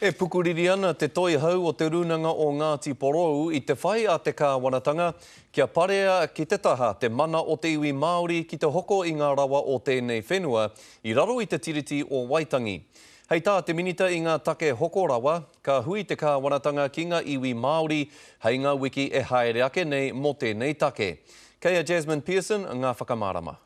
E pukuriri ana te toihau o Te Rūnanga o Ngāti Porou i te whai a te kāwanatanga kia parea ki te taha te mana o te iwi Māori ki te hoko i ngā rawa o tēnei whenua i raro i te Tiriti o Waitangi. Hei tā te Minita i ngā take hoko rawa, ka hui te kāwanatanga ki ngā iwi Māori hei ngā wiki e haere ake nei mō tēnei take. Kei a Jasmine Pearson ngā whakamārama.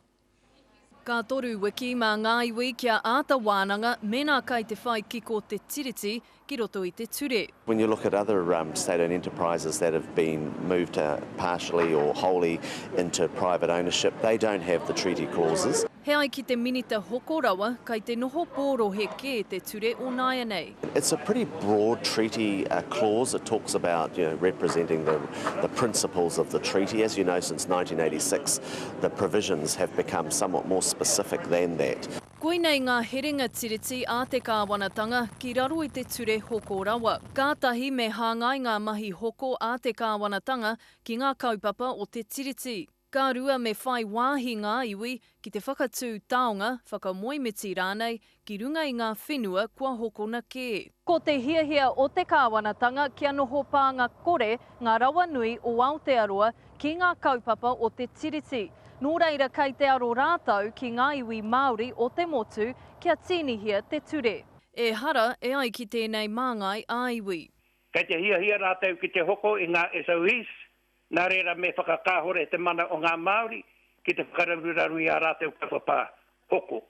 Ka toru wiki mā ngā iwi kia āta wānanga mēnā kai te whai kiko te Tiriti ki roto i te ture. When you look at other state-owned enterprises that have been moved partially or wholly into private ownership, they don't have the treaty clauses. He ai ki te Minita Hoko Rawa, kai te noho pōrohe kē te ture o nāianei. It's a pretty broad treaty clause. It talks about, you know, representing the the principles of the treaty. As you know, since 1986, the provisions have become somewhat more specific than that. Koinei ngā herenga tiriti a te kāwanatanga ki raro i te ture hoko rawa. Kātahi me hāngai ngā mahi hoko a te kāwanatanga ki ngā kaupapa o te tiriti. Ka rua me whai wāhi ngā iwi ki te whakatū taonga, whakamoemiti rānei ki runga i ngā whenua kua hokona kē. Ko te hiahia o te kāwanatanga kia noho pānga kore ngā rawa nui o Aotearoa ki ngā kaupapa o te Tiriti, nō reira kei te aro rātou ki ngā iwi Māori o te motu kia tīnihia te ture. Ehara, e ai ki tēnei māngai ā-iwi. Kei te hiahia rātou ki te hoko i ngā SOEs, Nā reira me whakakāhore te mana o ngā Māori ki te whakararuraru i ā rātou kaupapa hoko.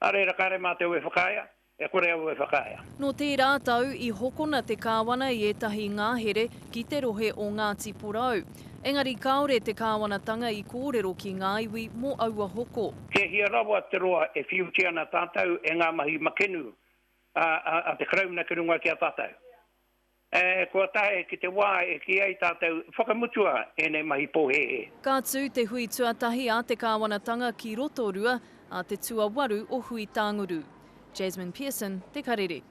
Nā reira kāre mātou e whakaaea, e kore au e whakaaea. Nō tērā tau i hokona te kāwana i ētahi ngahere ki te rohe o Ngāti Porou. Engari kāore te kāwanatanga i kōrero ki ngā iwi mō aua hoko. He hia rawa te roa e whiutia ana tātou e ngā mahi makenu a te Karauna ki runga ki a tātou. Ē, kua tae ki te wā e kī ai tātou, whakamutua ēnei mahi pōhēhē. Ka tū te hui tuatahi a te kāwanatanga ki Rotorua ā te tuawaru o Hui-tānguru. Jasmine Pearson, Te Karere.